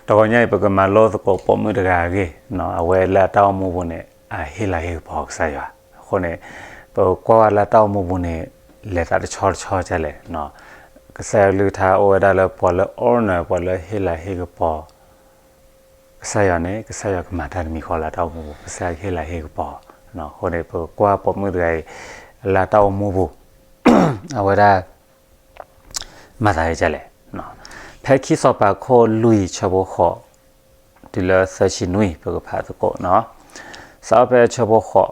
တဂီၤညါအံၤ ပကမၤလိသကိးပိာ်မုၣ်တဂၤအဂ့ၢ်, အဝဲလၢအတၢ်အိၣ်မူပူၤန့ၣ် အဟ့ၣ်လၤဟ့ၣ်ကပီၤကစၢ်ယွၤ. အဃိန့ၣ် ပကွၢ်ဝဲလၢအတၢ်အိၣ်မူပူၤန့ၣ် လဲၤသးတဆီတဆီဒ်လဲၣ်. ကစၢ်ယွၤကလုၢ်ကထါအိၣ်ဝဲဒၣ်လၢပှၤလၢ honor ပှၤလၢဟ့ၣ်လၤဟ့ၣ်ကပီၤ ကစၢ်ယွၤန့ၣ် ကစၢ်ယွၤကမၤတၢ်တမံၤဃီလၢအတၢ်အိၣ်မူပူၤ, ကစၢ်ယွၤကဟ့ၣ်လၤဟ့ၣ်ကပီၤ. အဃိန့ၣ် ပကွၢ်ပိာ်မုၣ်တဂၤအံၤ လၢအတၢ်အိၣ်မူပူၤ အဝဲဒၣ် မၤသးဒ်လဲၣ်. ဖဲခံစီၤပၤခိၣ်လွံၢ်ဆၢဖိဃိး တုၤလၢသၢဆံနွံ ပကဖးသကိး, စးထီၣ်ဖဲဆၢဖိဃိး,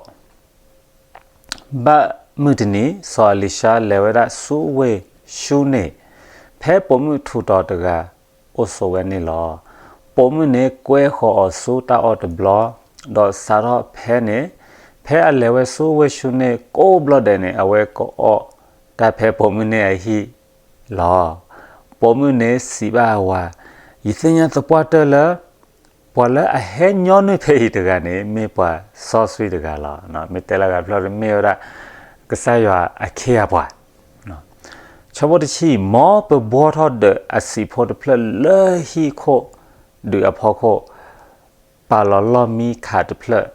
ဘၣ်မုၢ်တနံၤ စီၤအ့လံၡါလဲၤဝဲဒၣ်ဆူဝ့ၢ်ၡူန့ၣ်, ဖဲပိာ်မုၣ်ထူးတီၤတဂၤ အိၣ်ဆိးဝဲန့ၣ်လီၤ. ပိာ်မုၣ်န့ၣ်ကွဲဃီၤအီၤဆူတၢ်အီၣ်တဘျီ, ဒီးစးထီၣ်ဖဲန့ၣ်, ဖဲအလဲၤဝဲဆူဝ့ၢ်ၡူန့ၣ်ကိးဘျီဒဲးန့ၣ် အဝဲကအီၣ်တၢ်ဖဲပိာ်မုၣ်န့ၣ်အဟံၣ်လီၤ. ပိာ်မုၣ်န့ၣ်စံးဘၣ်အဝၤ, ယသ့ၣ်ညါသပှၢ်တၢၢ်လၢ ပှၤလၢအဟဲညီနုၢ်ဖဲအံၤတဂၤန့ၣ် မ့ၢ်ပှၤစီဆှံတဂၤလီၤ. မ့ၢ်တဲလၢအဂၤတဖျၢၣ် မ့ၢ်ဝဲဒၣ် ကစၢ်ယွၤအခ့အပှၤ. ဆၢဖိတဆံ, မ်ပဘှီထီၣ်ဒၢးအဆံးဖိတဖျၢၣ်လၢဟံၣ်ခိၣ်ဒုးအဖီခိၣ်, ပာ်လီၤလီၢ်မံခးတဖျၢၣ်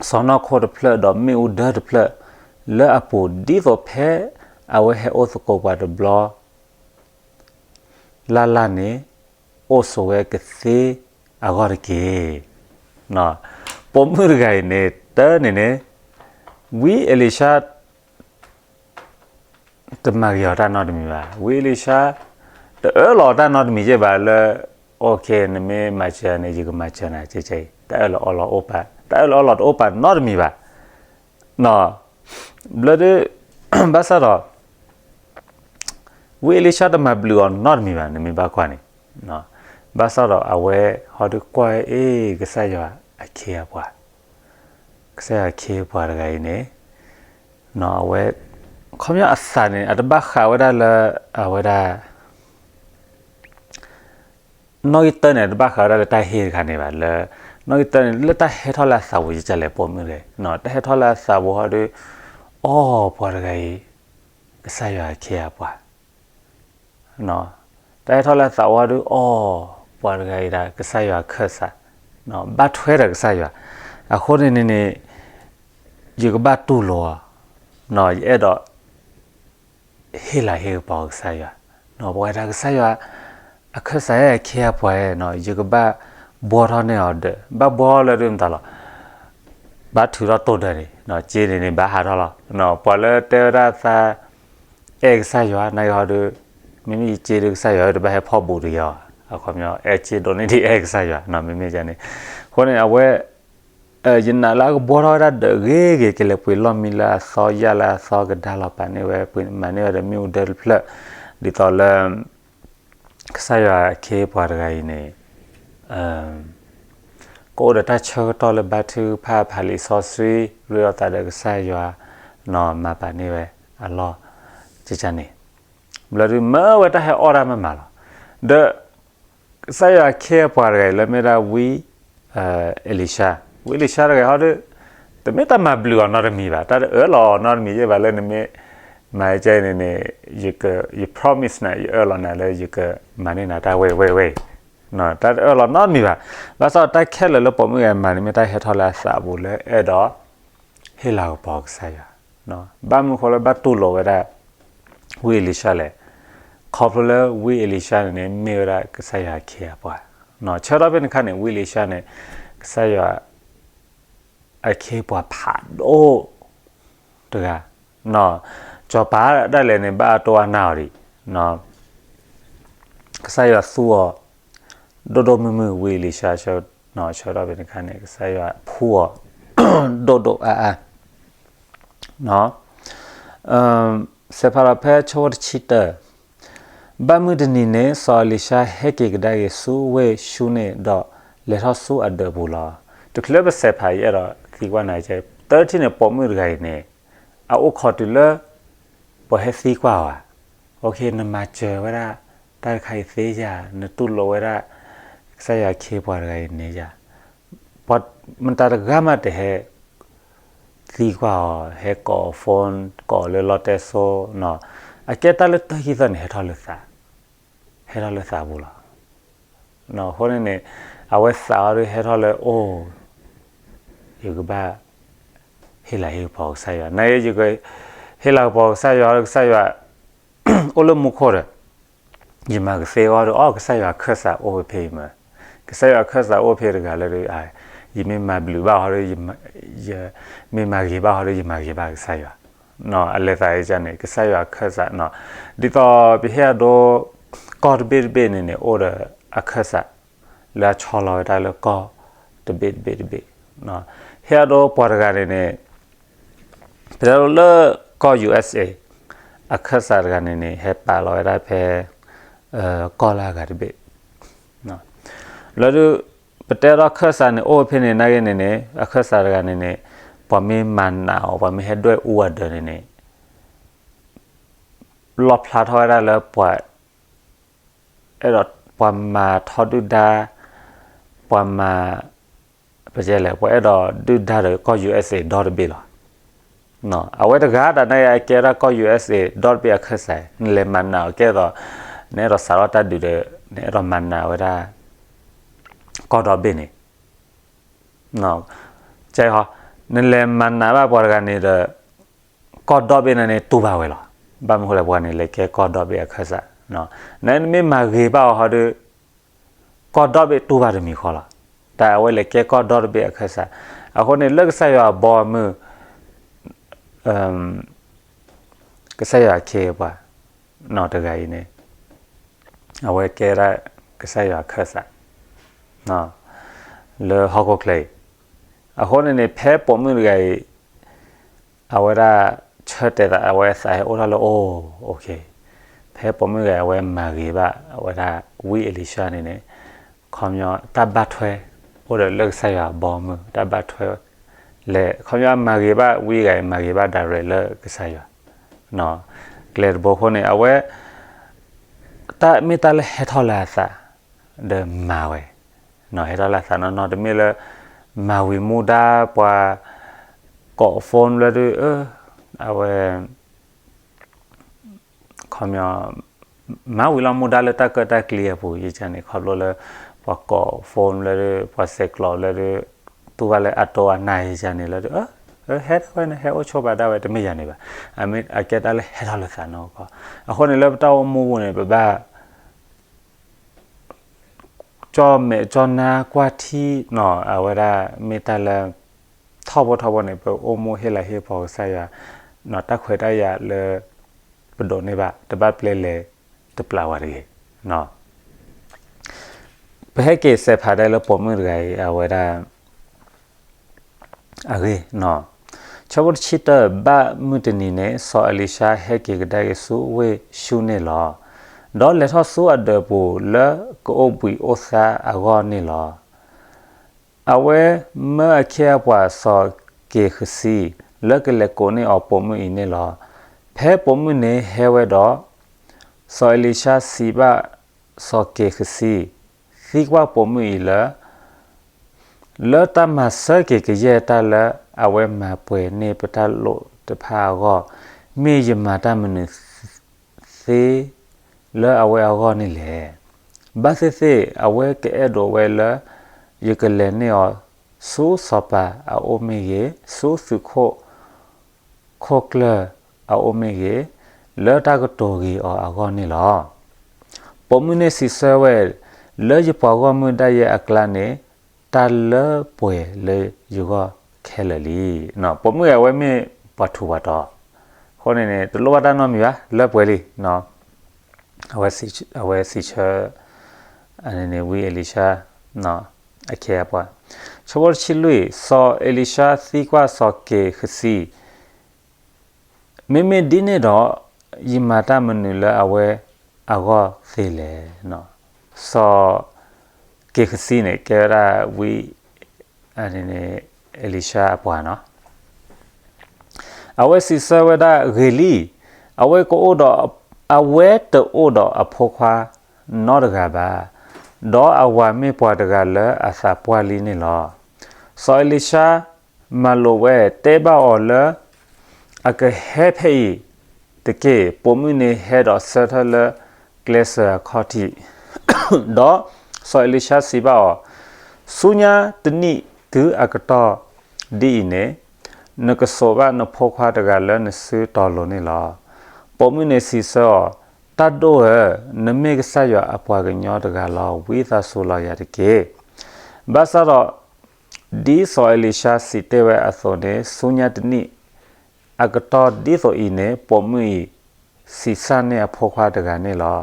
စီၢ်နီၤခိၣ်တဖျၢၣ် ဒီးမ့ၣ်အူဒၢတဖျၢၣ်လၢအပူၤ, ဒ်သိးဖဲအဝဲဟဲအိၣ်သကိးပှၤတဘျီလၢ်လၢ်န့ၣ် အိၣ်ဆိးဝဲကသ့အဂီၢ်တက့ၢ်. ပိာ်မုၣ်တဂၤအံၤန့ၣ် တၢ်န့ၣ်န့ၣ် ဝံအ့လံၡါ တမၤဂ့ၤအီၤတၢ်နီတမံၤဘၣ်. ဝံအ့လံၡါ တအၢၣ်လီၤအီၤတၢ်နီတမံၤယဲၢ်ဘၣ်လၢ နမ့ၢ်မၤစၢၤန့ၣ် ယကမၤစၢၤနၤကဲကဲအံၤ, တၢ်အၢၣ်လီၤအီလီၤအိၣ်ပာ်, တၢ်အၢၣ်လီၤအီလီၤတအိၣ်ပာ်နီတမံၤဘၣ်. ဘျီဒုး ဘၣ်ဆၣ်ဒီး ဝံအ့လံၡါတမၤဘျုးအီၤနီတမံၤဘၣ် နမ့ၢ်ဘၣ်ကွၢ်န့ၣ်, ဘၣ်ဆၣ်ဒီးအဝဲဟီဒုးကွၢ်ဝဲအ့ၣ် ကစၢ်ယွၤအခ့အပှၤ, ကစၢ်ယွၤအခ့အပှၤတဂၤအံၤန့ၣ် အဝဲ ခီပညီအသးန့ၣ် အတဘၣ်ဃးဝဲဒၣ်လၢ အဝဲဒၣ် နီၣ်ဂံၢ်တၢန့ၣ် တဘၣ်ဃးဝဲဒၣ်လၢတၢ်ဟ့ၣ်တခါန့ၣ်ဘၣ်လၢ နီၣ်ဂံၢ်တၢန့ၣ် လၢတၢ်ဟဲထီၣ်လၢအသးပူၤယကလဲၣ်ပိာ်မုၣ်တဂၤ, တၢ်ဟဲထီၣ်လၢအသးပူၤဟီဒုး အီၣ်ပှၤတဂၤအံၤ ကစၢ်ယွၤအခ့အပှၤ, တၢ်ဟဲထီၣ်လၢအသးပူၤဟီဒုး အီၣ်ပှၤတဂၤအံၤဒၣ် ကစၢ်ယွၤအခၢၣ်စး, ဘၣ်ထွဲဒီးကစၢ်ယွၤ, အဃိန့ၣ်န့ၣ်န့ၣ် ယကဘၣ်တူၢ်လိာ်အီၤ, ယအဲၣ်ဒိး ဟ့ၣ်လၤဟ့ၣ်ကပီၤကစၢ်ယွၤ, ပဝဲဒၣ်ကစၢ်ယွၤ အခၢၣ်စးအခ့အပှၤ, ယကဘၣ်ဘှီထီၣ်န့ၢ်အီၤဒီး ဘၣ်ဘှီလၢဒုးမတၤလီၤ, ဘၣ်ထုးထီၣ်တိၢ်ဒၢန့ၣ်, စ့န့ၣ်န့ၣ် ဘၣ်ဟးထီၣ်လီၤ, ပှၤလၢတဲဝဲဒၣ်သး အဲၣ်ကစၢ်ယွၤ နာ်က့ဟီဒုး မ့မ့ၢ်ယစ့ဒုးကစၢ်ယွၤတဘၣ်ဟဲဖီၣ်ဘူးတယီၤ, အခီပညီ အဲၣ်စ့ဒိးန့ၢ်ဒံးအဲၣ်ကစၢ်ယွၤ မ့မ့ၢ်န့ၣ်, အဃိန့ၣ် အဝဲ ယနာ်လၢအကဘှီထီၣ်ဝဲဒၣ်ဒၢးဂ့ၤဂ့ၤ ကလဲၤပှ့ၤလီၢ်မံလၢအသီ ယၣ်လၢအသီ ကဒါလီၤပာ်န့ၢ်ဝဲ ပှ့ၤမၤန့ၢ်ဝဲဒီးမ့ၣ်အူဒၢတဖျၢၣ်, ဒ်သိးလၢ ကစၢ်ယွၤအခ့အပှၤတဂၤအံၤန့ၣ် ကအိၣ်ဒီးတၢ်ဆၢကတီၢ်လၢဘါထုကဖၣ် ဖးလံာ်စီဆှံ ရ့လိာ်သးဒီးကစၢ်ယွၤ မၤပာ်န့ၢ်ဝဲအလီၢ် ကန့ၣ်, ဘျီဒုးမၢဝဲတၢ်ဟဲအီၣ်တၢ်မၤမၤလီၤ, ဒီး ကစၢ်ယွၤအခ့အပှၤတဂၤအံၤလၢမ့ၢ်ဒၣ်ဝံအ့လံၡါ, ဝံအ့လံၡါတဂၤဟီဒုး တမ့ၢ်တၢ်မၤဘျုးအီၤနီတမံၤဘၣ်, တၢ်တအၢၣ်လီၤအီၤနီတမံၤယဲၢ်ဘၣ်လၢနမ့ၢ် မၤကဲအံၤန့ၣ်န့ၣ် ယ promise နၤ ယအၢၣ်လီၤနၤလၢယကမၤန့ၢ်နၤတၢ်ဝဲဝဲဝဲအံၤ, တၢ်တအၢၣ်လီၤနီတမံၤဘၣ်, ဘၣ်ဆၣ်တၢ်ခဲလၢာ်လၢပိာ်မုၣ်ဂၤမၤန့ၣ် မ့ၢ်တၢ်ဟဲထီၣ်လၢအသးပူၤလၢအဲၣ်ဒိး ဟ့ၣ်လၤကပီၤကစၢ်ယွၤ, ဘၣ်မနုၤဃိလၢဘၣ်တူၢ်လိာ်ဝဲဒၣ် ဝံအ့လံၡါလဲၣ်, ခီဖျိလၢဝံအ့လံၡါန့ၣ်န့ၣ် မ့ၢ်ဝဲဒၣ်ကစၢ်ယွၤအခ့အပှၤ, ဆၢထီၣ်ဖဲန့ၣ်အခါန့ၣ် ဝံအ့လံၡါန့ၣ် ကစၢ်ယွၤ အခ့အပှၤဖးဒိၣ်တဂၤ, စီၤပၤဒၣ်လဲာ်န့ၣ် ဘၣ်အတိၢ်အါနၢ်အီၤဒံး, ကစၢ်ယွၤသူအီၤ ဒိၣ်ဒိၣ်မုၢ်မုၢ် ဝံအ့လံၡါ, ဆၢထီၣ်ဖဲန့ၣ်အခါန့ၣ် ကစၢ်ယွၤဖှူအီၤ ဒိၣ်ဒိၣ်အါအါ စဲးဖးလီၤဖဲဆၢဖိတဆံတၢ, ဘၣ်မုၢ်တနံၤန့ၣ် စီၤအ့လံၡါဟဲက့ၤကဒါက့ၤဆူဝ့ၢ်ၡူန့ၣ်ဒီး လဲၤထီၣ်ဆူအဒၢးပူၤလီၤ. တချုးလၢပစဲးဖးယအဲၣ်ဒိးသံကွၢ်နၤကဲ, တထံၣ်န့ၣ် ပိာ်မုၣ်တဂၤအံၤန့ၣ် အအိၣ်ခိးတုၤလၢ ပှၤဟဲသံကွၢ်အီၤဧါ, နမၤစၢၤဝဲဒၣ် တၢ်တခါအံၤသ့ဧါ, နတူၢ်လိာ်ဝဲဒၣ် ကစၢ်ယွၤအခ့အပှၤတဂၤအံၤန့ၣ်ဧါ, ပှၤမတၤတဂၤမးတဟဲ သံကွၢ်အီၤ ဟဲကိးအီၤ phone ကိးအီၤလၢလီတဲစိ, အကဲတၢ်လၢတၢ်ခံသၢန့ၣ် ဟဲထီၣ်လၢသး, ဟဲထီၣ်လၢသးပူၤလီၤ. အဃိန့ၣ်န့ၣ် အဝဲသးအီၤဒုးဟဲထီၣ်လၢအိၣ် ယကဘၣ် ဟ့ၣ်လၤဟ့ၣ်ကပီၤကစၢ်ယွၤ, နယက ဟ့ၣ်လၤကပီၤကစၢ်ယွၤ, ကစၢ်ယွၤ အိၣ်လၢမူခိၣ်ဒီး ယမၤကသ့အဂီၢ်ဒီး အိ ကစၢ်ယွၤခၢၣ်စးအိၣ်ဖဲအံၤမး, ကစၢ်ယွၤခၢၣ်စးအိၣ်ဖဲတဂၤလၢဒုး ယမ့ၢ်မၤဘျုးဘၣ်ဟီဒီး ယမ့ၢ်မၤဂ့ၤဘၣ်ဟီဒီး ယမၤဂ့ၤဘၣ်ကစၢ်ယွၤ, အလဲၤသးန့ၣ် ကစၢ်ယွၤခၢၣ်စး, ဒ်သိးပဟ့ၣ်အဒိ ကီၢ်တဘ့ၣ်တဘ့ၣ်န့ၣ်န့ၣ် အိၣ်ဒီးအခၢၣ်စး လၢအဆီလီၤဝဲဒၣ်လၢကီၢ်တဘ့ၣ်တဘ့ၣ်တဘ့ၣ်, ဟ့ၣ်အဒိပှၤတဂၤန့ၣ်န့ၣ် ပတဲဒ်လၢကီၢ် ယူၢ်အ့းအ့း အခၢၣ်စးတဂၤန့ၣ်န့ၣ် ဟဲပာ်လီၤဝဲဒၣ်ဖဲ ကီၢ်လၢအဂၤတဘ့ၣ်, လၢဒုး ပတဲဒ်ခၢၣ်စးန့ၣ် အိၣ်ဖဲန့ၣ်နာ်က့န့ၣ်န့ၣ် အခၢၣ်စးတဂၤန့ၣ်န့ၣ် ပှၤမ့ၢ်မၤနးအီၤ ပှၤမ့ၢ်ဟဲဒွဲၣ်အူအဒၢးန့ၣ်န့ၣ် လီၣ်ဖျါထီၣ်ဝဲဒၣ်လၢပှၤ အဲၣ်ဒိး ပှၤမၤထီဒုၣ်ဒါ, ပှၤမၤ ပတဲလဲၣ် ပှၤအဲၣ်ဒိးဒုၣ်ဒါဒီးကီၢ် ယူၢ်အ့းအ့း ဒီတဘ့ၣ်လီၤ. အဝဲတဂၤတၢ်နာ်က့ အကဲဒၣ်ကီၢ် ယူၢ်အ့းအ့း ဒီတဘ့ၣ်အခၢၣ်စး, နလဲၤမၤနးအီၤကဲသိး နအဲၣ်ဒိးစးထီၣ်တၢ်ဒုးဒီး နအဲၣ်ဒိးမၤနးဝဲဒၣ် ကီၢ်ဒီဘ့ၣ်န့ၣ် နလဲၤမၤနးဘၣ်ပှၤတဂၤန့ၣ်ဒီး ကီၢ်ဒီဘ့ၣ်န့ၣ်န့ၣ် တူၢ်ဘၣ်ဝဲလီၤ. ဘၣ်မနုၤဃိလဲၣ် ပှၤန့ၣ် လဲၤကဲကီၢ်ဒီဘ့ၣ်အခၢၣ်စး, နမ့ၢ်မၤဂ့ၤဘၣ်အီၤဟီဒီး ကီၢ်ဒီဘ့ၣ်တူၢ်ဘၣ်တမံၤဃီလီၤ. တၢ်အဝဲလဲၤကဲကီၢ်ဒီတဘ့ၣ်အခၢၣ်စး, အဃိန့ၣ် လၢကစၢ်ယွၤအဘီအမုၢ် ကစၢ်ယွၤအခ့အပှၤ နီၢ်တဂၤအံၤန့ၣ် အဝဲကဲဒၣ်ကစၢ်ယွၤအခၢၣ်စး လၢဟီၣ်ခိၣ်ချၢအံၤ, အဃိန့ၣ်န့ၣ် ဖဲပိာ်မုၣ်တဂၤအံၤ အဝဲဒၣ်ဆၢတဲာ်သး အဝဲသးဟဲအိၣ်ထီၣ်လၢအိၣ်, ဖဲပိာ်မုၣ်တဂၤအံၤ အဝဲမၤဂ့ၤဘၣ် အဝဲဒၣ်ဝံအ့လံၡါန့ၣ်န့ၣ် ခီပညီတၢ်ဘၣ်ထွဲ အိၣ်ဒီးလၢကစၢ်ယွၤအဘီအမုၢ် တၢ်ဘၣ်ထွဲ လဲၤ ခီပညီမၤဂ့ၤဘၣ်ဝံတဂၤအံၤ မၤဂ့ၤဘၣ် direct လၢကစၢ်ယွၤ ကျဲတဘိအဃိန့ၣ် အဝဲ တၢ်မ့ၢ်တၢ်လၢဟဲထီၣ်လၢအသး ဒီးမၤဝဲ, ဟဲထီၣ်လၢအသးနီၢ်နီၢ် တမ့ၢ်လၢ မၤဝံၤမူဒါပှၤ ကိး phone လၢဒုး အဝဲ ခီပညီ မၤဝံၤလီၤမူဒါလၢတၢ်ကၢၣ်တၢ်ကျံအပူၤ ယကန့ၣ် ခီဖျိလၢ ပှၤကိး phone လၢဒုး ပှၤဆဲးကျိးလၢဒုး တူၢ်ဘၣ်လၢအတိအနၢ်ယကန့ၣ်လၢဒုး ဟဲဒၣ်ဝဲန့ၣ် ဟဲအိၣ်ဆိးဘၣ်ဒၣ်ဝဲ တမ့ၢ်ယၤန့ၣ်ဘၣ်. အမ့ၢ်အကဲတၢ်လၢဟဲထီၣ်လၢသးနီၢ်ကီၢ်, အဃိန့ၣ်လၢပတၢ်အိၣ်မူပူၤန့ၣ် ပဘၣ် ကၠီၣ်မဲာ်ကၠီၣ်နါကွၢ်ထံနီၤ အဝဲဒၣ်မ့ၢ်တၢ်လၢ ထီဘိထီဘိန့ၣ် ပအိၣ်မူဟ့ၣ်လၤဟ့ၣ်ကပီၤကစၢ်ယွၤ တၢ်ခွဲးတၢ်ယာ်လၢ ပဒိးန့ၢ်ဘၣ် တဘၣ်ပျဲလဲၤတပျၢ်ဝဲတဂ့ၤ. ပဟဲက့ၤစဲးဖးဒဲးလၢပိာ်မုၣ်တဂၤအံၤ အဝဲဒၣ် အဂ့ၢ်, ဆၢဖိတဆံတၢ ဘၣ်မုၢ်တနံၤန့ၣ် စီၤအ့လံၡါဟဲက့ၤကဒါက့ၤဆူဝ့ၢ်ၡူန့ၣ်လီၤ. ဒီးလဲၤထီၣ်ဆူအဒၢးပူၤလၢကအိၣ်ဘှံးအိၣ်သါအဂီၢ်န့ၣ်လီၤ. အဝဲမၢအခ့အပှၤစီၤက့ၤဃစံ လၢကလဲၤကိးန့ၢ်အီၤပိာ်မုၣ်အံၤန့ၣ်လီၤ. ဖဲပိာ်မုၣ်န့ၣ်ဟဲဝဲဒီး စီၤအ့လံၡါစံးဘၣ်စီၤက့ၤဃစံ, သံကွၢ်ပိာ်မုၣ်အံၤလၢ လၢတၢ်မၤဆၢက့ၤကယဲၢ်တၢ်လၢအဝဲမၤပှဲၤန့ၢ်ပတၢ်လိၣ်တဖၣ်အဂီၢ် မ့ၢ်ယမၤတၢ်မနုၤသ့လၢအဝဲအဂီၢ်န့ၣ်လဲၣ်. ဘၣ်သ့ၣ်သ့ၣ် အဝဲကအဲၣ်ဒိးဝဲလၢ ယကလဲၤန့ၢ်အီၤဆူစီၤပၤအအိၣ်မ့ၢ်ဂ့ၤ, ဆူသုးခိၣ် ခိၣ်ကျၢၢ်အအိၣ်မ့ၢ်ဂ့ၤ, လၢတၢ်ကတိၤဂ့ၤအီၤအဂီၢ်န့ၣ်လီၤ. ပိာ်မုၣ်န့ၣ်စံးဆၢဝဲ, လၢယပှၤဂီၢ်မုၢ်ဒၣ်ယဲအကျါန့ၣ် တၢ်လၢပှဲၤလၢယဂီၢ်ခဲလၢာ်လံ. ပိာ်မုၣ်အံၤအဝဲမ့ၢ်ပှၤထူးပှၤတီၤ, အဃိန့ၣ်န့ၣ် တလိၣ်ဘၣ်တၢ်နီတမံၤဘၣ်, လၢပှဲၤလံ. အဝဲစံးဆၢ အန့ၣ်န့ၣ် ဝံအ့လံၡါ အခ့အပှၤ, ဆၢဖိတဆံလွံၢ်, စီၤအ့လံၡါသံကွၢ်စီၤက့ၤဃစံ, မ့မ့ၢ်ဒ်န့ၣ်ဒီး ယမၤတၢ်မနုၤလၢအဝဲအဂီၢ်သ့လဲၣ်. စီၤက့ၤဃစံန့ၣ် ကဲဝဲဒၣ်ဝံ အန့ၣ်န့ၣ် အ့လံၡါအပှၤနီၤ အဝဲစံးဆၢဝဲဒၣ်ဂ့ၤလံ, အဝဲကအိၣ်ဒီး အဝဲတအိၣ်ဒီးအဖိခွါနီတဂၤဘၣ်, ဒီးအဝၤမ့ၢ်ပှၤတဂၤလၢအသးပှၢ်လံန့ၣ်လီၤ. စီၤအ့လံၡါမၤလိာ်ဝဲ တဲဘၣ်အီၤလၢ အကဟဲဖဲအံၤတက့ၢ်. ပိာ်မုၣ်န့ၣ်ဟဲဒီးဆၢထၢၣ်လၢကျဲစၢၤအခီၣ်ထံး, ဒီး စီၤအ့လံၡါစံးဘၣ်အီၤ, ဆူညါတနံၣ်တုၤအကတီၢ်ဒ်အံၤန့ၣ်, နကစိာ်ဘၣ်နဖိခွါတဂၤလၢနစုတီၤလိၤန့ၣ်လီၤ. ပိာ်မုၣ်န့ၣ်စံးဆၢအီၤ, တၢ်ဒိၣ်ဧၢ, နမ့ၢ်ကစၢ်ယွၤအပှၤကညီတဂၤလီၤ. ဝံသးစူၤလီၤယၤတက့ၢ်. ဘၣ်ဆၣ်ဒီး ဒ်စီၤအ့လံၡါစံးတ့ၢ်ဝဲအသိးန့ၣ်, ဆူညါတနံၣ်အကတီၢ်ဒ်သိးအံၤန့ၣ်, ပိာ်မုၣ်အံၤစံးဆၣ်န့ၢ်အဖိခွါတဂၤန့ၣ်လီၤ.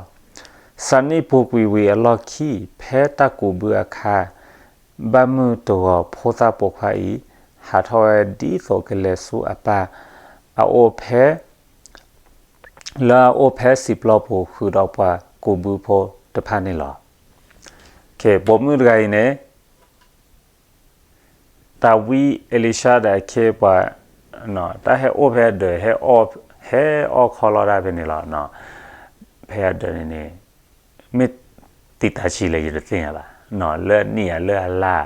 စးနံၣ်ပူၤကွံာ်ဝံၤအလီၢ်ခံ ဖဲတၢ်ကူးဘုအခါ, ဘၣ်မုၢ်တဂီၤဖိသၣ်ပိာ်ခွါအံၤ ဟးထီၣ်ဝဲဒ်သိးကလဲၤဆူအပၢ်အအိၣ်ဖဲ လၢအအိၣ်ဖဲစံာ်ပျီပူၤ ဃုာ်ဒီးပှၤကူးဘုဖိတဖၣ်န့ၣ်လီၤ. ပိာ်မုၣ်တဂၤအံၤန့ၣ် တၢ်ဝံအ့လံၡါဒီးအခ့အပှၤ, တၢ်ဟဲအိၣ်ဖဲအဒၢး, ဟဲအီၣ်ခီလီၤတၢ်ဖဲန့ၣ်လီၤ. ဖဲအဒၢးန့ၣ်န့ၣ် မ့ၢ်တံာ်တာ်ဆံးလဲၣ် ယတသ့ၣ်ညါဘၣ်, လၢအနံၣ်ဧါ လၢအလါ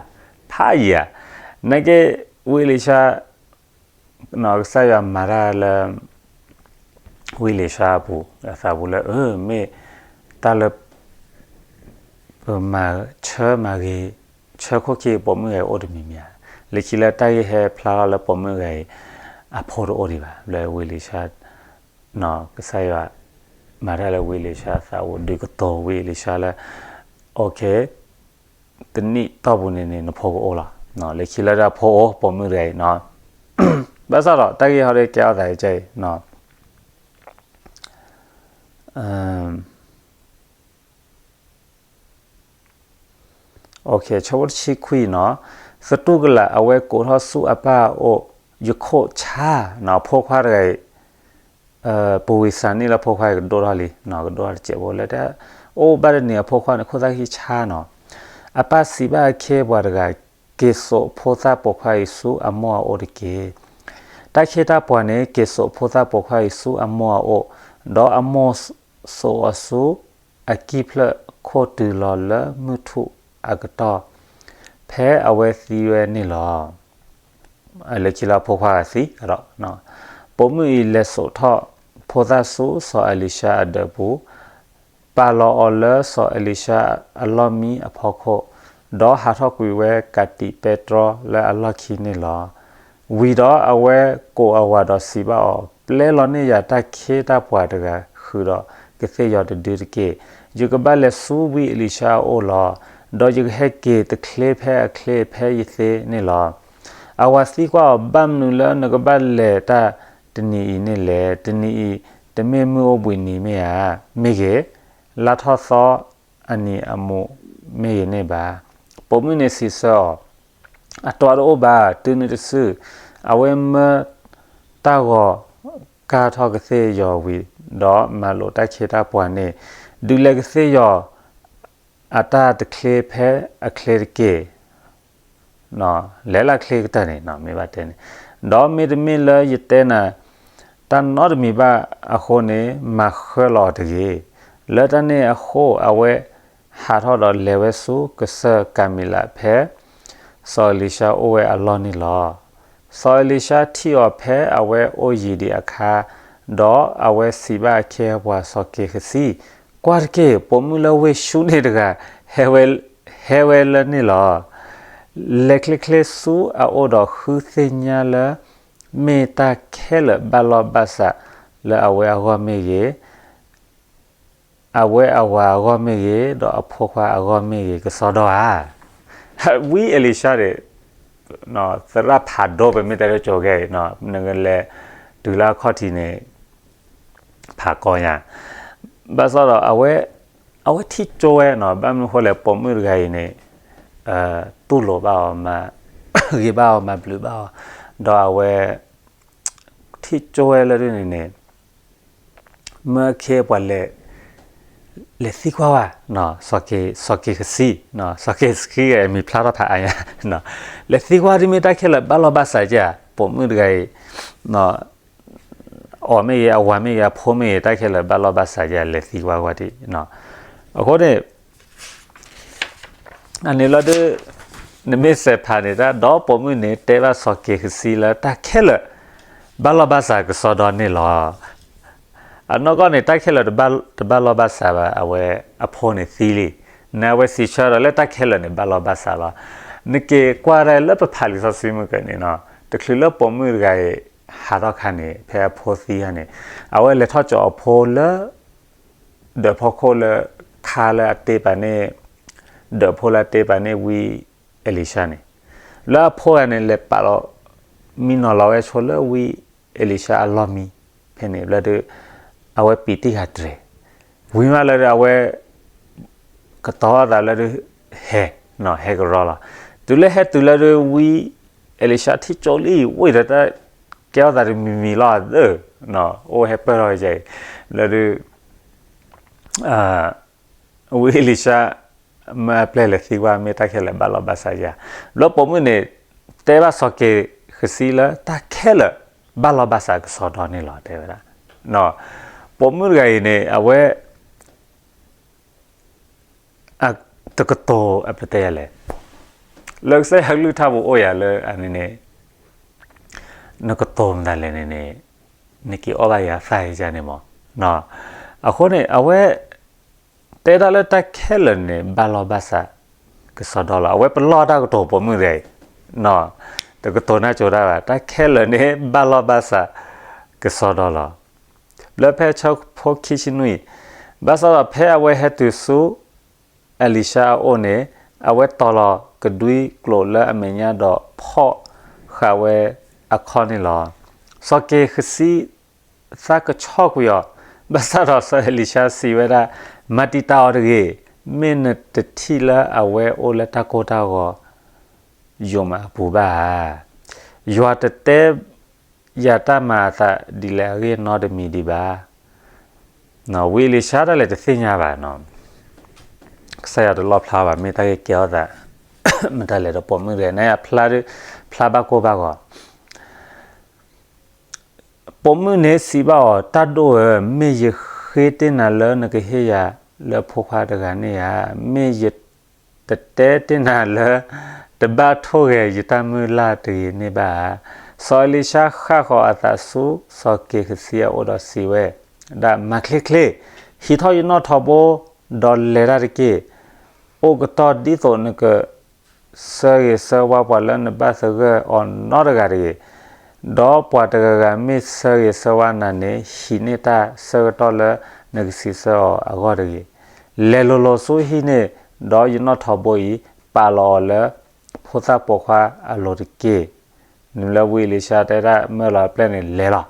ဖးယံၤဧါ, နာ်က့ ဝံအ့လံၡါ ကစၢ်ယွၤမၤတၢ်လၢ ဝံအ့လံၡါအပူၤ အသးပူၤလၢ အၢ မ့ၢ်တၢ်လၢ ပမၤဆၢမၤဂ့ၤ ဆၢခိၣ်ခံပိာ်မုၣ်ဂၤအံၤအိၣ်တမံၤမံၤဧါ, လၢခံလၢတၢ်ဂ့ၢ်ဟဲဖျါထီၣ်လၢပိာ်မုၣ်ဂၤအံၤ အဖိတအိၣ်ဒံးဘၣ်, လၢဝံအ့လံၡါ ကစၢ်ယွၤ မၤတၢ်လၢဝံအ့လံၡါအသးပူၤ ဒုးကတိၤဝံအ့လံၡါလၢ တနံၣ်တီၢ်ပူၤန့ၣ်န့ၣ် နဖိကအိၣ်လီၤ. လၢခံလၢတၢ်ဖိအိၣ် ပိာ်မုၣ်တဂၤအံၤ, ဘၣ်ဆၣ်ဒီးတၢ်ဂ့ၢ်ဟီဒ်ကဲထီၣ်သးအံၤ ဆၢဖိတဆံခွံနီၤ, သတူၢ်ကလာ်အဝဲကိးထီၣ်ဆူအပၢ်အအိၣ်, ယခိၣ်ဆါ, အဖိခွါတဂၤအံၤ ပူၤကွံာ်စးနံၣ်လၢအဖိခွါအံၤကဒိၣ်ထီၣ်လံ, ကဒိၣ်ထီၣ်တစဲးဖိလၢ အိၣ်ဘၣ်တနံၤအဖိခွါန့ၣ် ခိၣ်သၣ်ခံဆါနီၤ. အပၢ်စံးဘၣ်အခ့အပှၤတဂၤ, က့ၤစိာ်ဖိသၣ်ပိာ်ခွါအံၤဆူအမိၢ်အအိၣ်တက့ၢ်. တၢ်ခ့တၢ်ပှၤန့ၣ် က့ၤစိာ်ဖိသၣ်ပိာ်ခွါအံၤဆူအမိၢ်အအိၣ်, ဒီးအမိၢ်စိာ်အီၤဆူအကံၢ်ဖျၢၣ်ခိၣ်တုၤလီၤလၢမုၢ်ထူၣ်အကတီၢ် ဖဲအဝဲသံဝဲန့ၣ်လီၤ. လၢခံလၢအဖိခွါဂၤသံဒီး, ပိာ်မုၣ်အံၤလဲၤစိာ်ထီၣ်ဖိသၣ်ဆူစီၤအ့လံၡါအဒၢးပူၤ, ပာ်လီၤအီၤလၢစီၤအ့လံၡါအလီၢ်မံအဖီခိၣ်, ဒီးဟးထီၣ်ကွံာ်ဝဲကးတံးပဲတြီလၢအလီၢ်ခံန့ၣ်လီၤ. ဝံၤဒီးအဝဲကိးအဝၤဒီးစံးဘၣ်အီၤ, ပျဲလီၤန့ၢ်ယၤတၢ်ခ့တၢ်ပှၤတဂၤဃုာ်ဒီးကသ့ၣ်ယီၤတဒုတက့ၢ်. ယကဘၣ်လဲၤဆူဝံအ့လံၡါအအိၣ်လီၤ. ဒီးယကဟဲက့ၤတချ့ဖဲအချ့ဖဲယသ့န့ၣ်လီၤ. အဝၤသံကွၢ်အီၤ, ဘၣ်မနုၤလၢနကဘၣ်လဲၤတၢ်တနံၤအံၤန့ၣ်လဲၣ်. တနံၤအံၤတမ့ၢ်မုၢ်အိၣ်ဘှံးနံၤမ့ၢ်ဧါ, မ့ၢ်ဂ့ၤ, လါထီၣ်သီအနံၤအမူးမ့ၢ်ဂ့ၤန့ၣ်ဘၣ်. ပိာ်မုၣ်န့ၣ်စံးဆၢအီၤ, အတီတအိၣ်ဘၣ်, တုၤနုၤတစု. အဝဲမၢတၢ်ဂီၤ ကၢ်ထီၣ်ကသ့ၣ်ယီၤဝံၤဒီးမၤလိာ်တၢ်ခ့တၢ်ပှၤန့ၣ်, ဒုးလဲၤကသ့ၣ်ယီၤအတၢ်တချ့ဖဲအချ့တက့ၢ်. လဲၤလၢချ့ကတၢၢ်န့ၣ် မ့ၢ်ဘၣ်တဲန့ၣ်, ဒီးမ့တမ့ၢ်လၢယတဲနၤတၢ်နီတမံၤဘၣ်အဃိန့ၣ် မၤဃၢလီၤအီၤတဂ့ၤ. လၢတၢ်န့ၣ်အဃိ အဝဲဟးထီၣ်ဒီးလဲၤဝဲဆူကစၢၢ်ကၤမံလး ဖဲစီၤအ့လံၡါအိၣ်ဝဲအလီၢ်န့ၣ်လီၤ. စီၤအ့လံၡါထံၣ်အီၤဖဲအဝဲအိၣ်ယံၤဒံးအခါ, ဒီးအဝဲစံးဘၣ်အခ့အပှၤစီၤက့ၤဃစံ, ကွၢ်တက့ၢ်, ပိာ်မုၣ်လၢဝ့ၢ်ၡူန့ၣ်တဂၤ ဟဲဝဲလၢန့ၣ်လီၤ. လဲၤချ့ချ့ဆူအအိၣ်ဒီးဃုသ့ၣ်ညါလၢ မ့ၢ်တၢ်ခဲလၢာ်ဘၣ်လီၢ်ဘၣ်စးလၢအဝဲအဂီၢ်မ့ၢ်ဂ့ၤ, အဝဲအဝၤအဂီၢ်မ့ၢ်ဂ့ၤ, ဒီးအဖိခွါအဂီၢ်မ့ၢ်ဂ့ၤ ကစီဒီဧါ. ဝံအ့လံၡါန့ၣ် သရၣ်ဖးဒိၣ် ပမ့ၢ်တဲလၢကၠိၤခဲအံၤ, နကလဲၤတုၤလၢအခီၣ်ထံးန့ၣ် ဖးကီညါ, ဘၣ်ဆၣ်ဒီး အဝဲထံၣ်ကၠိဝဲနီၤ, ဘၣ်မနုၤဃိလဲၣ် ပိာ်မုၣ်တဂၤအံၤန့ၣ် တူၢ်လိာ်ဘၣ်အီၤ, ဂ့ၤဘၣ်အီၤမၤဘျုးဘၣ်အီၤ, ဒီးအဝဲ ထံၣ်ကၠိဝဲလၢဒ်န့ၣ်န့ၣ် မၢအခ့အပှၤလဲၤ လဲၤသံကွၢ်ဝဲ စီၤက့ၤဃစံ, စီၤက့ၤဃစံ အမံၤဖျါထီၣ်ဖးအါညါ, လဲၤသံကွၢ်ဒ်မ့ၢ်တၢ်ခဲလၢာ်ဘၣ်လီၢ်ဘၣ်စးဧါ, ပိာ်မုၣ်တဂၤအံၤ အီၤမ့ၢ်ဂ့ၤ, အဝၤမ့ၢ်ဂ့ၤ, အဖိမ့ၢ်ဂ့ၤ, တၢ်ခဲလၢာ်ဘၣ်လီၢ်ဘၣ်စးဧါ, လဲၤသံကွၢ်ဝဲဒၣ်. အဃိန့ၣ် အန့ၣ်လီၤဒုး နမ့ၢ်စဲးဖးန့ၣ် တၢ်ဒီးပိာ်မုၣ်န့ၣ် တဲဘၣ်စီၤက့ၤဃစံလၢတၢ်ခဲလၢာ် ဘၣ်လီၢ်ဘၣ်စးကစီဒီန့ၣ်လီၤ. အနီၢ်ကီၢ်န့ၣ် တၢ်ခဲလၢာ်တဘၣ်လီၢ်ဘၣ်စးဘၣ်, အဝဲအဖိန့ၣ်သံလံ, န့ၣ်အဝဲစံးဆၢဒီးလၢတၢ်ခဲလၢာ်န့ၣ် ဘၣ်လီၢ်ဘၣ်စးလီၤ. နက့ၤကွၢ်ဒၣ်လၢပဖးလံာ်စီဆှံမုၢ်ကၢန့ၣ်နီၤ, တချုးလၢပိာ်မုၣ်တဂၤအံၤ ဟးထီၣ်ခါန့ၣ် ဖဲအဖိသံခါန့ၣ်, အဝဲလဲၤထီၣ်ကၠီၤအဖိလၢ ဒၢးဖီခိၣ်လၢ ခါလၢအတ့ပာ်န့ၢ်, ဒၢးဖိလၢအတ့ပာ်န့ၢ်ဝံအ့လံၡါန့ၣ်, လၢအဖိဂၤန့ၣ် လဲၤပာ်လီၤ မံနီၤလီၤဝဲဆိလၢဝံအ့လံၡါအလီၢ်မံ, ဖဲန့ၣ်ဘျီဒီး အဝဲပံာ်တံၢ်ဃာ်တြဲၤ, ဝံၤမးလၢဒီးအဝဲ ကတီၤသးလၢဒီး ဟဲ, ဟဲကရီလီၤ. တုၤလၢဟဲတုၤလၢဒီးဝံအ့လံၡါထံၣ်ကၠိလံ ဝံဒီးတၢ်ကဲထီၣ်သးတမံၤမံၤလီၤသၢ, အိၣ်ဟဲပၢၢ်ထီၣ်ဝဲဒ်အံၤ, လၢဒီး ဝံအ့လံၡါ မၢအပျဲၢ်လဲၤသံကွၢ် မ့ၢ်တၢ်ခဲလၢာ်ဘၣ်လီၢ်ဘၣ်စးဧါ. ဘျီပိာ်မုၣ်န့ၣ် တဲဘၣ်စီၤက့ၤဃစံလၢတၢ်ခဲလၢာ် ဘၣ်လီၢ်ဘၣ်စးကစီဒီန့ၣ်လီၤ တဲဝဲဒၣ်. ပိာ်မုၣ်တဂၤအံၤန့ၣ် အဝဲ တကတိၤအပတဲယၤလဲၣ်, လၢကစၢ်ယွၤကလုၢ်ကထါပူၤအိၣ်ယၤလၢအန့ၣ်န့ၣ် နကတိၤမတၤလဲၣ်န့ၣ်န့ၣ် နက့ၤအီၣ်ဘၣ်ယၤသၣ်ယကန့ၣ်မး. အဃိန့ၣ် အဝဲ တဲဒၣ်လၢတၢ်ခဲလၢာ်န့ၣ် ဘၣ်လီၢ်ဘၣ်စး ကစီဒီလီၤ. အဝဲပလီၢ်တၢ်ကတိၤပိာ်မုၣ်တဂၤအံၤ, တကတိၤနၢ်ကၠိတၢ်ဘၣ်, တၢ်ခဲလၢာ်န့ၣ် ဘၣ်လီၢ်ဘၣ်စး ကစီဒီလီၤ. လၢဖဲဆၢဖိခံဆံနွံ, ဘၣ်ဆၣ်ဒီးဖဲအဝဲဟဲတုၤဆူ အ့လံၡါအအိၣ်န့ၣ်, အဝဲတီၤလီၤကဒွံကျိာ်လၢအမဲာ်ညါဒီးဖီၣ်ဃာ်ဝဲအခီၣ်န့ၣ်လီၤ. စီၤက့ၤဃစံ သးကဆီၣ်ကွံာ်အီၤ, ဘၣ်ဆၣ်ဒီးစီၤအ့လံၡါစံးဝဲဒၣ်, မၤတံာ်တာ်အီၤတဂ့ၤ, မ့ၢ်နတထံၣ်လၢအဝဲအိၣ်လၢတၢ်ကိၢ်တၢ်ဂီၤ ယိာ်မးအပူၤဘၣ်ဧါ. ယွၤတတဲယၤတၢ်မၤအသးဒ်လဲၣ်အဂ့ၢ်နီတမံၤဒံးဘၣ်. ဝံအ့လံၡါတၢ်လဲၤတသ့ၣ်ညါဘၣ်, ကစၢ်ယွၤတလီၣ်ဖျါဘၣ် မ့ၢ်တၢ်ဂ့ၢ်ကဲထီၣ်သး မတၤလဲၣ်ဒီးပိာ်မုၣ်တဂၤန့ၣ် အဖျါဒ် ဖျါဘၣ်ကိၢ်ဘၣ်ဂီၤ ပိာ်မုၣ်န့ၣ်စံးဘၣ်အီၤ, တၢ်ဒိၣ်ဧၢ, မ့ၢ်ယဃ့တ့ၢ်နၤလၢနကဟ့ၣ်ယၤလၢဖိခွါတဂၤန့ၣ်ဧါ, မ့ၢ်ယတတဲတ့ၢ်နၤလၢ တဘၣ်ထိၣ်ဂဲၤယတၢ်မုၢ်လၢ်တဂ့ၤန့ၣ်ဘၣ်ဧါ. စီၤအ့လံၡါဃၣ်ဃီၤအသးဆူစီၤက့ၤဃစံအအိၣ်ဒီးစံးဝဲဒၣ်, မၤချ့ချ့, ဟံးထီၣ်ယနီၣ်ထိးဘိ ဒီးလဲၤတၢ်တက့ၢ်. အိၣ်ကတီၢ်ဒ်သိးနက ဆၢဂ့ၤဆၢဝါပှၤလၢနဘၣ်သဂၢၢ်အီၤနီတဂၤတဂ့ၤ. ဒီးပှၤတဂၤဂၤမ့ၢ်ဆၢဂ့ၤဆၢဝါနၤန့ၣ် ဟံးန့ၢ်တၢ်ဆၢကတီၢ်လၢနကစံးဆၢအီၤအဂီၢ်တဂ့ၤ. လဲၤလိၤလိၤဆူဟံၣ်န့ၣ်, ဒီးယနီၣ်ထိးဘိအံၤ ပာ်လီၤအီၤလၢဖိသၣ်ပိာ်ခွါအလိၤတက့ၢ်. နုၤလၢဝံအ့လံၡါတဲဒၣ်မၢလီၤအပျဲၢ်န့ၣ် လဲၤလီၤ,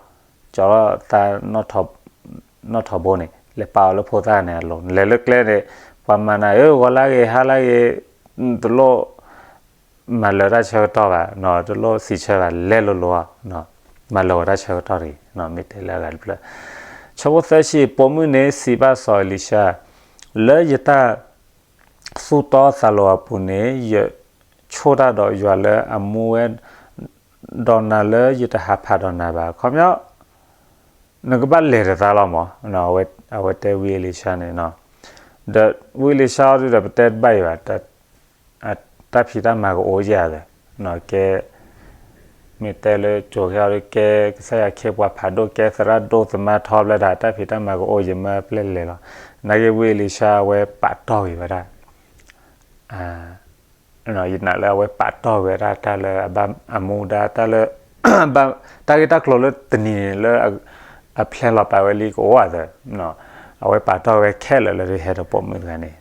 ကၠီလီၤသး နီၣ်ထိးဘိန့ၣ် လဲၤပာ်အီၤလၢဖိသၣ်န့ၣ်အလိၤ, လဲၤလၢကျဲန့ၣ် ပှၤမၤနၤဧၢ ဂီၤလၢဂ့ၤ ဟါလၢဂ့ၤ, တလိၣ်မၤလၢၤတၢ်ဆၢကတီၢ်ဘၣ်, တလိၣ်စံးဆၢဘၣ်, လဲၤလိၤလိၤ, မၤလၢၤဝဲတၢ်ဆၢကတီၢ်တဂ့ၤ, မ့ၢ်တဲလၢအဂၤတဖျၢၣ်. ဆၢဖိသၢဆံ, ပိာ်မုၣ်န့ၣ်စံးဘၣ်စီၤအ့လံၡါ, လၢယတၢ်သူၣ်တီသးလိၤအပူၤန့ၣ် ယဆိၣ်တၢ်ဒီးယွၤလၢအမူဝဲ ဒီးနၤလၢယတဟးဖးဒီးနၤဘၣ်. ခီပညီ နကဘၣ်လဲၤတသးလီၤမး, အဝဲတဲဝံအ့လံၡါန့ၣ်, ဒီးဝံအ့လံၡါအီၤဒုဒီးပတဲတဘၣ်အံၤဘၣ်, တၢ်ဖံးတၢ်မၤကအိၣ်ယၤသၢ, ကဲ မ့ၢ်တဲလၢကၠိၤခဲအီၤဒု ကဲကစၢ်ယွၤခ့ပှၤဖးဒိၣ် ကဲသရၣ်ဒိၣ်သမါထီဖျဲၣ်ဒၣ် တၢ်ဖံးတၢ်မၤကအိၣ် ယမၢပျဲၢ်လဲၤလီၤ. နာ်က့ဝံအ့လံၡါအဝဲပာ်တီၢ်ဂ့ၤဝဲဒၣ် ယနာ်လၢအဝဲပာ်တီၢ်ဝဲဒၣ်တၢ်လၢအဘၣ် အမူဒါတၢ်လၢ တၢ်ဂ့ၢ်တၢ်ကျိၤလၢတနံၤန့ၣ်လၢ အဖျဲလီၤပာ်ဝဲလံကအိၣ်သၢ, အဝဲပာ်တီၢ်ဝဲခဲလၢာ်လၢဟဲဒီးပိာ်မုၣ်တဂၤန့ၣ်,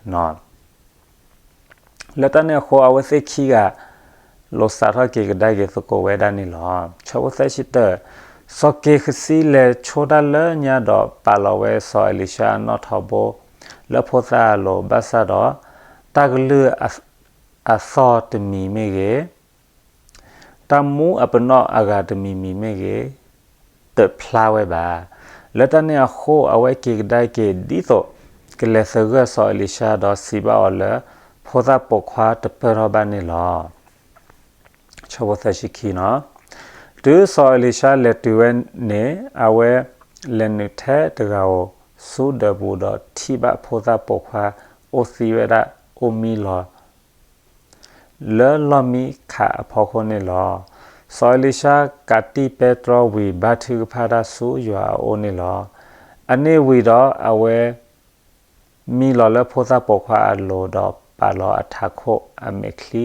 လၢတၢ်န့ၣ်အဃိ အဝဲသ့ၣ်ခံဂၤ လိာ်စးထီၣ်က့ၤကဒါက့ၤသကိးဝဲဒၣ်န့ၣ်လီၤ. ဆၢဖိသၢဆံတၢ, စီၤက့ၤဃစံလဲၤဆိတၢ်လၢညါဒီးပာ်လီၤဝဲစီၤအ့လံၡါအနီၣ်ထိးဘိ လၢဖိသၣ်အလိၤ ဘၣ်ဆၣ်ဒီး တၢ်ကလုၢ်အသီၣ်တမံၤမ့ၢ်ဂ့ၤ တၢ်မူအပနီၣ်အဂၤတမံၤမံၤမ့ၢ်ဂ့ၤ တဖျါဝဲဘၣ်. လၢတၢ်န့ၣ်အဃိ အဝဲက့ၤကဒါက့ၤဒ်သိး ကလဲၤသဂၢၢ်စီၤအ့လံၡါဒီးစံးဘၣ်အီၤလၢ ဖိသၣ်ပိာ်ခွါတပၢၢ်ထီၣ်ဘၣ်န့ၣ်လီၤ. ဆၢဖိသၢဆံခံနီၤ, တုၤစီၤအ့လံၡါလဲၤတုၤဝဲန့ၣ် အဝဲလဲၤနုာ်ထဲတဂၤဧိၤဆူဒၢးပူၤဒီးထံၣ်ဘၣ်ဖိသၣ်ပိာ်ခွါအိၣ်သံဝဲဒၣ်အိၣ်မံလီၤ လၢလီၢ်မံခးအဖီခိၣ်န့ၣ်လီၤ. စီၤအ့လံၡါကးတံၢ်ပဲတြီဝံၤ ဘါထုကဖၣ်တၢ်ဆူယွၤအအိၣ်န့ၣ်လီၤ. အန့ၣ်ဝံၤဒီးအဝဲ မံလီၤလၢဖိသၣ်ပိာ်ခွါအလိၤ ဒီးပာ်လီၤအထးခိၣ်အမဲာ်ချံ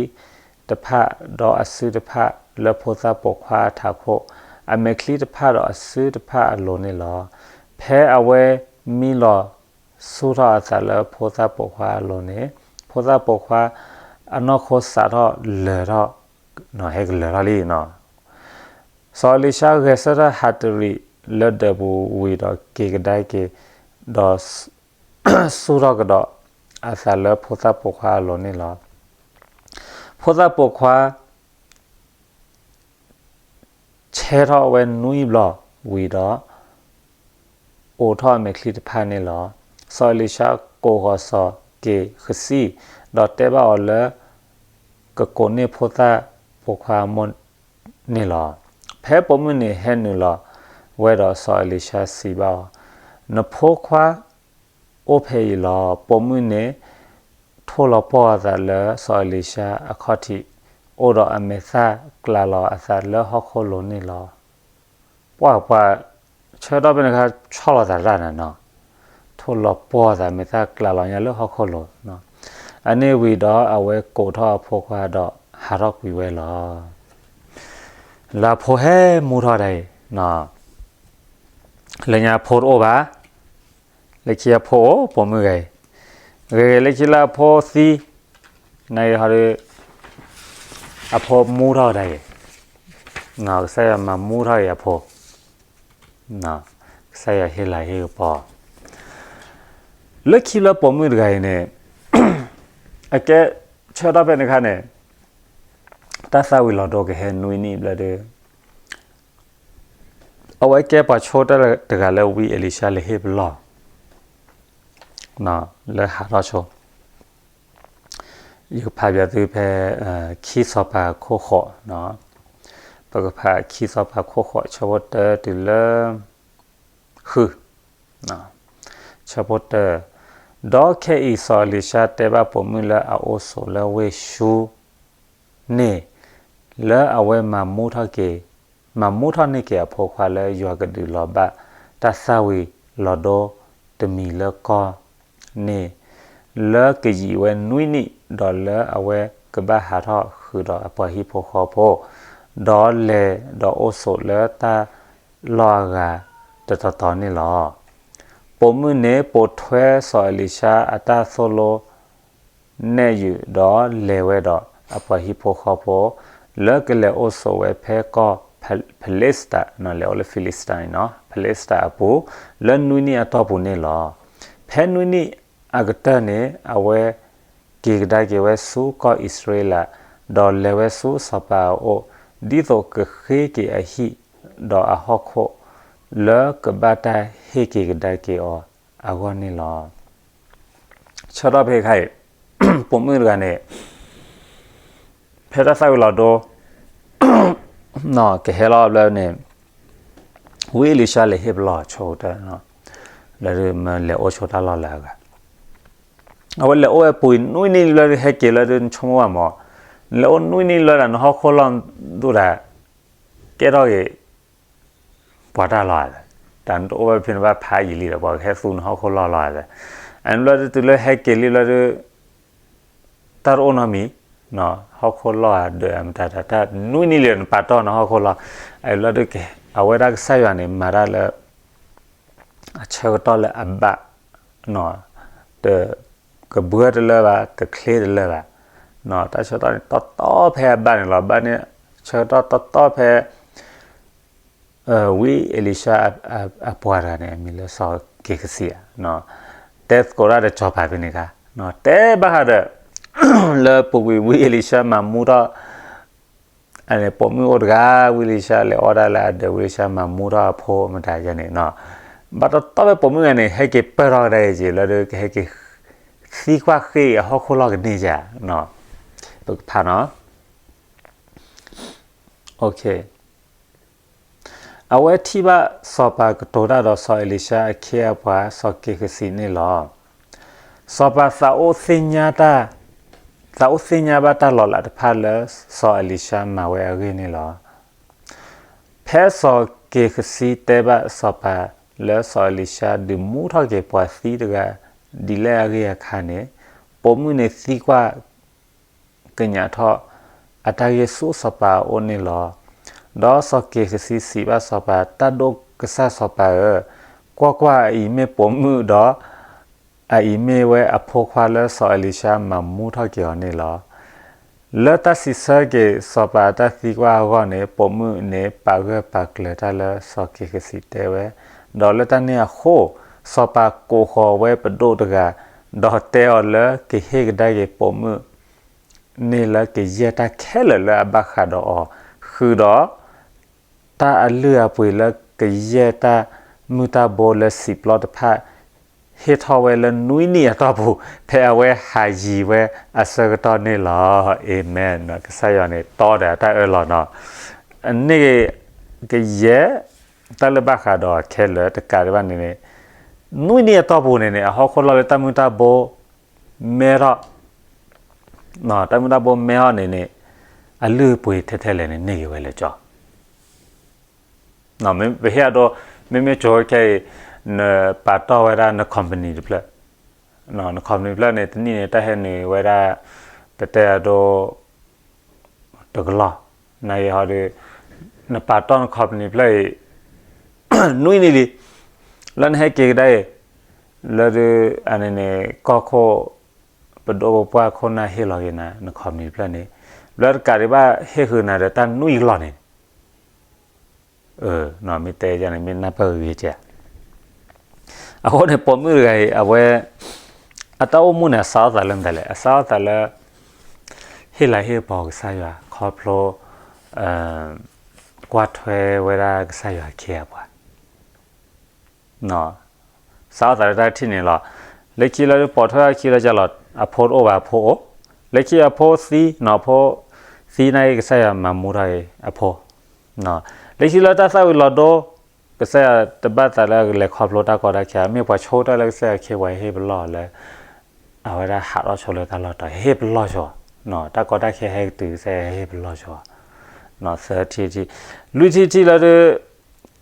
တဖၣ် ဒီးအစုတဖၣ်လၢဖိသၣ်ပိာ်ခွါအထးခိၣ်, အမဲာ်ချံတဖၣ်ဒီးအစုတဖၣ်အလိၤန့ၣ်လီၤ. ဖဲအဝဲမံလီၤဆူၣ်ထီၣ်အသးလၢဖိသၣ်ပိာ်ခွါအလိၤန့ၣ်, ဖိသၣ်ပိာ်ခွါအနီၢ်ခိစးထီၣ်လၢာ်ထီၣ်, ဟဲကလၢာ်ထီၣ်လံ. စီၤအ့လံၡါဂဲၤဆၢထၢၣ်ဟးတရံးလၢဒၢးပူၤဝံၤဒီးက့ၤကဒါက့ၤ, ဒီး ဆူၣ်ထီၣ်ကဒီးအသးလၢဖိသၣ်ပိာ်ခွါအလိၤန့ၣ်လီၤ. ဖိသၣ်ပိာ်ခွါ ဆဲထီၣ်ဝဲနွံဘျီဝံၤဒီး အိးထီၣ်အမဲာ်ချံတဖၣ်န့ၣ်လီၤ. စီၤအ့လံၡါကိးဃီၤစီၤက့ၤဃစံ, ဒီးတဲဘၣ်အီၤလၢ ကကိးန့ၢ်ဖိသၣ်ပိာ်ခွါအမိၢ်န့ၣ်လီၤ. ဖဲပိာ်မုၣ်န့ၣ်ဟဲနုာ်လီၤဝဲဒီးစီၤအ့လံၡါစံးဘၣ်အီၤ, နဖိခွါ အိၣ်ဖဲအံၤလီၤ. ပိာ်မုၣ်န့ၣ် ထိၣ်လီၤပှီၢ်အသးလၢစီၤအ့လံၡါအခီၣ်ထံး, အိၣ်ဒီးအမဲာ်သၣ်ကျးလီၤအသးလၢဟီၣ်ခိၣ်လိၤန့ၣ်လီၤ. ပှၤပှၤ ဆၢကတီၢ်ဖဲန့ၣ်အခါ ဆီၣ်လီၤသးတၢ်န့ၣ်နီၤ, ထိၣ်လီၤပှီၢ်အသး မဲာ်သၣ်ကျးလီၤညါလၢဟီၣ်ခိၣ်လိၤ. အန့ၣ်ဝံၤဒီးအဝဲကိးထီၣ်အဖိခွါဒီးဟးထီၣ်ကွံာ်ဝဲလီၤ. လၢအဖိဟဲမူထီၣ်ဒၣ်အံၤ, လၢညါအဖိတအိၣ်ဘၣ်, လၢခံအဖိအိၣ် ပိာ်မုၣ်ဂၤအံၤ, ဂ့ၤဂ့ၤလၢခံလၢအဖိသံ, နဟီဒီး အဖိမူထီၣ်ဒၣ်အံၤ, ကစၢ်ယွၤမၤမူထီၣ်အံၤအဖိ, ကစၢ်ယွၤဟ့ၣ်လၤဟ့ၣ်ကပီၤ လၢခံလၢပိာ်မုၣ်တဂၤအံၤန့ၣ်, အကဲဆၢကတီၢ်ဖဲန့ၣ်အခါန့ၣ်, တၢ်သၣ်ဝံၤလီၤဒိကဟဲနွံနံၣ်ဘျီဒီး, အဝဲကဲပှၤဆိတၢ်တဂၤလၢဝံအ့လံၡါလဲၤဟ့ၣ်ပလီၢ်, လၢဟးထီၣ်ဆိ ယကဖးဘၣ်သုဖဲ ခံစီၤပၤခိၣ်ဃိး, ပကဖးခံစီၤပၤခိၣ်ဃိး ဆၢဖိတၢတုၤလၢ ဃု, ဆၢဖိတၢ, ဒီးခဲအံၤစီၤအ့လံၡါတဲဘၣ်ပိာ်မုၣ်လၢအအိၣ်ဆိးလၢဝ့ၢ်ၡူ န့ၣ်, လၢအဝဲမၤမူထီၣ်က့ၤ, မၤမူထီၣ်န့ၢ်က့ၤအဖိခွါလၢယွၤကဒုးလီၤဘၣ်တၢ်သၣ်ဝံၤလီၤဒိတမံၤလၢကီၢ်န့ၣ်, လၢကယံာ်ဝဲနွံနံၣ်, ဒီးလၢအဝဲကဘၣ်ဟးထီၣ်ဃုာ်ဒီးအပှၤဟံၣ်ဖိဃီဖိ, ဒီးလဲၤဒီးအိၣ်ဆိးလၢတၢ်လီၢ်အဂၤတတီၤတီၤန့ၣ်လီၤ. ပိာ်မုၣ်န့ၣ်ပိာ်ထွဲစီၤအ့လံၡါအတၢ်သိၣ်လိနဲၣ်ယုာ်, ဒီးလဲၤဝဲဒီးအပှၤဟံၣ်ဖိဃီဖိ လၢကလဲၤအိၣ်ဆိးဝဲဖဲကီၢ်ဖလ့စတၤ, လဲၤအိၣ်လၢဖလ့စတၤန့ၣ်နီၤ, ဖလ့စတၤအပူၤ, လၢနွံနံၣ်အတီၢ်ပူၤန့ၣ်လီၤ. ဖဲနွံနံၣ်အကတၢၢ်န့ၣ် အဝဲက့ၤကဒါက့ၤဝဲဆူကီၢ်အံၣ်စရ့လး, ဒီးလဲၤဝဲဆူစီၤပၤအအိၣ်, ဒ်သိးကဃ့က့ၤအဟံၣ်ဒီးအဟီၣ်ခိၣ်လၢကဘၣ်တၢ်ဟ့ၣ်က့ၤကဒါက့ၤအီၤအဂီၢ်န့ၣ်လီၤ. ဆၢကတီၢ်ဖဲခါအံၤ ပိာ်မုၣ်တဂၤန့ၣ် ဖဲတၢ်သၣ်ဝံၤလီၤဒိ ကဟဲလီၤဘျီန့ၣ် ဝံအ့လံၡါလဲၤဟ့ၣ်ပလီၢ်ဆိတၢ်, လၢဒုးမ့ၢ်လဲၤအိၣ်ဆိတၢ်လီၢ်လၢအဂၤ, အဝဲလဲၤအိၣ်ဝဲပူၤနွံနံၣ်လၢဒုးဟဲက့ၤလၢဒုးနဆိကမိၣ်ဘၣ်မး, နလဲၤအိၣ်နွံနံၣ်လၢဒၣ်နဟီၣ်ခိၣ်လီၢ်ဒိၣ်ဒၣ် ကဲထီၣ်က့ၤ ပှၤတၢ်လီၢ်ဧါ, တၢ်နတအိၣ်ဝဲဖဲန့ၣ်ဘၣ်ဖးယံာ်လံဒီး ပှၤကဟဲသူနဟီၣ်ခိၣ်လီၢ်လီၤဧါ, အန့ၣ်ဘျီဒုးတုၤလၢဟဲက့ၤလံဘျီဒုး တၢ်တအိၣ်နီတမံၤ, ဟီၣ်ခိၣ်လီၢ်ဧါ ဒၢးဧါ မတၤတၢ် တၢ်နွံနံၣ်လံဒီးနပာ်တီၢ်နဟီၣ်ခိၣ်လီၢ်, အဘျီဒုး အဝဲဒၣ်ကစၢ်ယွၤန့ၣ် မၤတၢ်လၢ အဆၢကတီၢ်လၢအဘၣ် တကဘှၢတလၢဘၣ် တချ့တလၢဘၣ်, တၢ်ဆၢကတီၢ်န့ၣ် တီတီဖဲအဘၣ်န့ၣ်လီၤ. ဘၣ်န့ၣ် ဆၢကတီၢ်တီတီဖဲ ဝံအ့လံၡါအပှၤတဂၤန့ၣ် အမံၤလၢစီၤက့ၤဃစံဧါ, တဲသကိးတၢ်ဒီးစီၤပၤဖဲန့ၣ်ခါ, တဲဘၣ်ဃးဒီး လၢပူၤကွံာ်ဝံအ့လံၡါမၤမူထီၣ် အန့ၣ်ပိာ်မုၣ်အိၣ်တဂၤ ဝံအ့လံၡါလဲၤအီၣ်တၢ်လၢအဒၢး ဝံအ့လံၡါမၤမူထီၣ်အဖိမတၤယဲန့ၣ်, ဘၣ်တီတီဖဲပိာ်မုၣ်ဂၤန့ၣ် ဟဲက့ၤပၢၢ်ထီၣ်ကဒါက့ၤလၢဒုး ကဟဲက့ၤ သံကွၢ်ဃ့အဟီၣ်ခိၣ်လီၢ်ကန့ၢ်ယါ, ပကဖးနီၤ အဝဲထံၣ်ဘၣ်စီၤပၤကတိၤတၢ်ဒီးစီၤအ့လံၡါအခ့အပှၤစီၤက့ၤဃစံန့ၣ်လီၤ. စီၤပၤသးအိၣ်သ့ၣ်ညါတၢ်, သးအိၣ်သ့ၣ်ညါဘၣ်တၢ်လီၤလးတဖၣ်လၢစီၤအ့လံၡါမၤဝဲအဂ့ၢ်န့ၣ်လီၤ. ဖဲစီၤက့ၤဃစံတဲဘၣ်စီၤပၤလၢစီၤအ့လံၡါဒုးမူထီၣ်က့ၤပှၤသံတဂၤ ဒ်လဲၣ်အဂ့ၢ်အခါန့ၣ်, ပိာ်မုၣ်န့ၣ်သံကွၢ် ကညးထီၣ် အတၢ်ဂ့ၢ်ဆူစီၤပၤအအိၣ်န့ၣ်လီၤ. ဒီးစီၤက့ၤဃစံစံးဘၣ်စီၤပၤ, တၢ်ဒိၣ်ကစၢ်စီၤပၤဧၢ, ကွၢ်ကွၢ်, အအံၤမ့ၢ်ပိာ်မုၣ်ဒီး အအံၤမ့ၢ်ဝဲအဖိခွါလၢစီၤအ့လံၡါမၤမူထီၣ်က့ၤအီၤန့ၣ်လီၤ. လၢတၢ်စံးဆၢက့ၤစီၤပၤအတၢ်သံကွၢ်အဂီၢ်န့ၣ်, ပိာ်မုၣ်န့ၣ်ပာ်ဂၢၢ်ပာ်ကျၢၤတၢ်လၢစီၤက့ၤဃစံတဲဝဲ, ဒီးလၢတၢ်န့ၣ်အဃိ, စီၤပၤကိးဃီၤဝဲပဒိၣ်တဂၤ, ဒီးတဲအီၤလၢကဟ့ၣ်ကဒါက့ၤပိာ်မုၣ် န့ၣ်လၢကယဲၢ်တၢ်ခဲလၢာ်လၢအဘၣ်ဃးဒီးအီၤ, ဃုာ်ဒီး တၢ်အလုၢ်အပှ့ၤလၢကယဲၢ်တၢ်မုၢ်တၢ်ဘိလၢစံာ်ပျီတဖၣ်, ဟ့ၣ်ထီၣ်ဝဲလၢနွံနံၣ်အတီၢ်ပူၤ, ဖဲအဝဲဟးယံၤဝဲအဆၢကတီၢ်န့ၣ်လီၤ. အၤမ့ၣ်, ကစၢ်ယွၤန့ၣ်တီဒီးအတၢ်အၢၣ်လီၤနီၤ, န့ၣ်ကယဲၢ် တၢ်လၢဘၣ်ဃးဒီးခဲလၢာ်တကးဒံးဘၣ်န့ၣ်န့ၣ်, နွံနံၣ်အတီၢ်ပူၤန့ၣ်န့ၣ် အဟီၣ်ခိၣ်လီၢ်လၢတၢ်မုၢ်တၢ်ဘိ မဲထီၣ်, တၢ်မုၢ်တၢ်ဘိမဲထီၣ်န့ၣ်န့ၣ်, အလုၢ်အပှ့ၤထဲထဲလဲၣ်န့ၣ် န့ၢ်က့ၤဝဲလၢကၠီ, ပဟ့ၣ်အဒိ, မ့မ့ၢ်ကၠိခဲအံၤ, နပာ်တီၢ်ဝဲဒၣ်န company တဖျၢၣ်, န company တဖျၢၣ်န့ၣ် တနံၣ်န့ၣ် တၢ်ဟဲနုာ်ဝဲဒၣ်, ပတဲအဒိ တကလီၢ်, နဟီဒီး, နပာ်တီၢ်န company တဖျၢၣ်အံၤ နွံနံၣ်လံ, လၢနဟဲက့ၤကဒါအံၤ, လၢဒုးအန့ၣ်န့ၣ် ကီၢ်ခိၣ်, ပဒိၣ်ပပှၢ်ခိၣ်နၢ်ဟ့ၣ်လီၤက့ၤနၤ န company တဖျၢၣ်န့ၣ်, လၢတကးဒံးဘၣ်ဟ့ၣ်ဃုာ်နၤဒီးတၢ်နွံကလီၢ်န့ၣ် မ့ၢ်တဲန့ၣ် မ့ၢ်နၢ်ပၢၢ်ဂ့ၤဂ့ၤကဲ, အဃိန့ၣ် ပိာ်မုၣ်တဂၤအံၤ အဝဲ အတၢ်အိၣ်မူန့ၣ် အစးထီၣ်သးလၢမတၤလဲၣ်, အစးထီၣ်သးလၢ ဟ့ၣ်လၤဟ့ၣ်ကပီၤကစၢ်ယွၤ ခီဖျိ ကွၢ်ထွဲဝဲဒၣ်ကစၢ်ယွၤအခ့အပှၤ စးထီၣ်သးလၢတၢ်ထံၣ်န့ၣ်လီၤ. လၢခံလၢပိာ်ထွဲအခံလၢကလီၤ အဖိတအိၣ်ဘၣ် အဖိအိၣ်, လၢခံအဖိသံ, အဖိသံနာ်က့ ကစၢ်ယွၤမၤမူထီၣ်အံၤအဖိ, လၢခံလၢတၢ်သၣ်ဝံၤလီၤဒိ, ကစၢ်ယွၤတဘၣ်သးလၢအကလဲၤခီဖျိတၢ်ကီတၢ်ခဲ, မ့ၢ်ပှၤဆိကတၢၢ်လၢကစၢ်ယွၤအခ့အပှၤ ဟ့ၣ်ပလီၢ်လၢ အဝဲဒၣ်ဟးထီၣ်ဆိလၢတၢ်လီၢ်တတီၤ ဟ့ၣ်ပလီၢ်ဆိ, တၢ်ကီတၢ်ခဲဟဲကတုၤ ကစၢ်ယွၤဟ့ၣ်ပလီၢ်ဆိ, သၢထံၣ်ထံၣ်, လွံၢ်ထံၣ်ထံၣ်လၢဒုး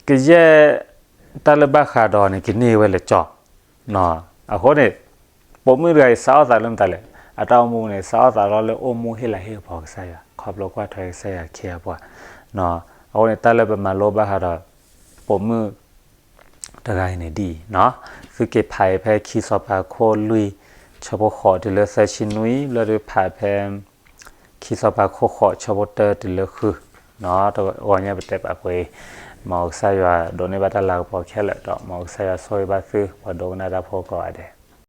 ကယဲၢ်တၢ်လၢဘၣ်ဃးဒီးန့ၣ် ကန့ၢ်ဝဲလၢကၠီ, အဃိန့ၣ် ပိာ်မုၣ်တဂၤအံၤ စးထီၣ်သးလၢမတၤလဲၣ်, အတၢ်အိၣ်မူန့ၣ် စးထီၣ်သးလီၤလၢအိၣ်မူဟ့ၣ်လၤဟ့ၣ်ကပီၤကစၢ်ယွၤ ခီဖျိကွၢ်ထွဲကစၢ်ယွၤအခ့အပှၤ, အဃိန့ၣ် တၢ်လၢပမၤလိဘၣ်ဃးဒီး ပိာ်မုၣ် တဂၤအံၤန့ၣ်ဒ်အံၤ, သုက့ၤဖးအံၤဖဲခံစီၤပၤခိၣ်လွံၢ် ဆၢဖိဃိးတုၤလၢသၢဆံနွံ, လၢဒုးဖးဖဲ ခံစီၤပၤခိၣ်ဃိး ဆၢဖိတၢတုၤလၢဃု, တဂီၤညါပတဲပာ်ဖှိၣ်အံၤ, မ်ကစၢ်ယွၤဒိးန့ၢ်ဘၣ်တၢ်လၤကပီၤခဲလၢာ်ဒီး မ်ကစၢ်ယွၤဆိၣ်ဂ့ၤဘၣ်သု ပှၤဒိကနၣ်တၢ်ဖိကိးဂၤဒဲး.